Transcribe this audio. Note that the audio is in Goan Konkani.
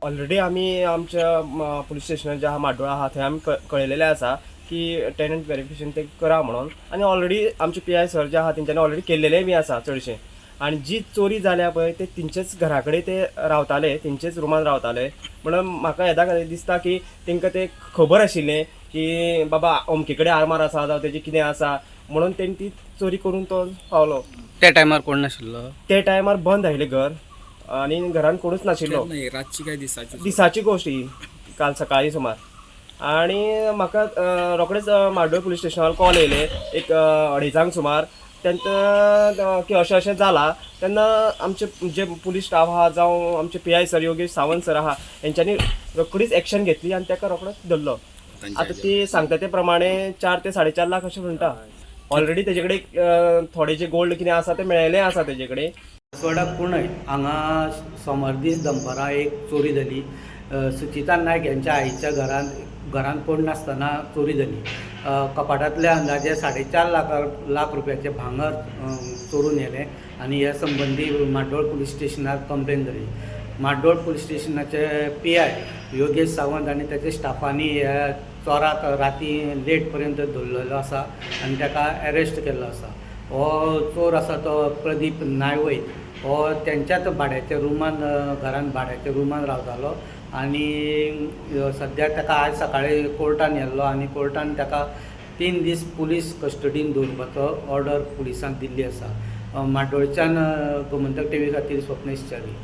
ऑलरेडी आमी आमच्या पुलीस स्टेशनार जे आहा म्हाड्डोळा आहा थंय आमी कळयलेलें आसा की टेनंट वेरिफिकेशन ते करा म्हणून. आनी ऑलरेडी आमचे पीआय सर जे आहा तेंच्यांनी ऑलरेडी केल्लेलें बी आसा चडशें. आनी जी चोरी जाल्या पळय, ते तेंचेच घरा कडेन ते रावताले, तेंचेच रुमान रावताले. म्हणून म्हाका येदा खातीर दिसता की तेंकां ते खबर आशिल्लें की बाबा अमके कडेन आर्मार आसा जावं तेजें कितें आसा म्हणून तेणी ती चोरी करून तो पावलो. त्या टायमार कोण नाशिल्लो? ते टायमार बंद आशिल्लें घर आनी घरान कोणूच नाशिल्लो. नाही, रातची काय दिसाची? दिसाची गोश्ट ही, काल सकाळी सुमार. आनी म्हाका रोखडेच म्हाड्डोळ पुलीस स्टेशनार कॉल येयले एक अडेजांक सुमार तेंका की अशें अशें जालां. तेन्ना आमचे जे पुलीस स्टाफ आहा जावं आमचे PI sir Yogesh Sawant sir आहा, हेंच्यांनी रोखडीच एक्शन घेतली आनी ताका रोखडोच धरलो. आतां ती सांगता ते प्रमाणे 4 ते 4.5 लाख अशें म्हणटा. ऑलरेडी तेजे कडेन थोडे जे गोल्ड कितें आसा ते मेळ्ळेले आसा तेजे कडेन. अस्वडा कुणय हांगा सोमार दीस दनपारां एक चोरी जाली. सुचिता नायक यांच्या आईच्या घरांत, घरांत कोण नासतना चोरी जाली. कपाटांतल्या अंदाजे 4.5 लाख रुपयाचें भांगर चोरून व्हेलें आनी ह्या संबंदी म्हाड्डोळ पुलीस स्टेशनार कंप्लेन जाली. म्हाड्डोळ पुलीस स्टेशनाचे पीआय योगेश सावंत आनी ताच्या स्टाफांनी ह्या चोराक राती लेट पर्यंत धरलेलो आसा आनी ताका एरेस्ट केल्लो आसा. हो चोर आसा तो प्रदीप नायवैत. हो तेंच्याच भाड्याच्या रुमान, घरान भाड्याच्या रुमान रावतालो आनी सद्या ताका आयज सकाळी कोर्टान व्हेल्लो आनी कोर्टान ताका 3 दीस पुलीस कस्टडीन दवरपाचो ऑर्डर पुलिसांक दिल्ली आसा. म्हाड्डोळच्यान गोमंतक टीव्ही खातीर स्वप्नेश च्यारी.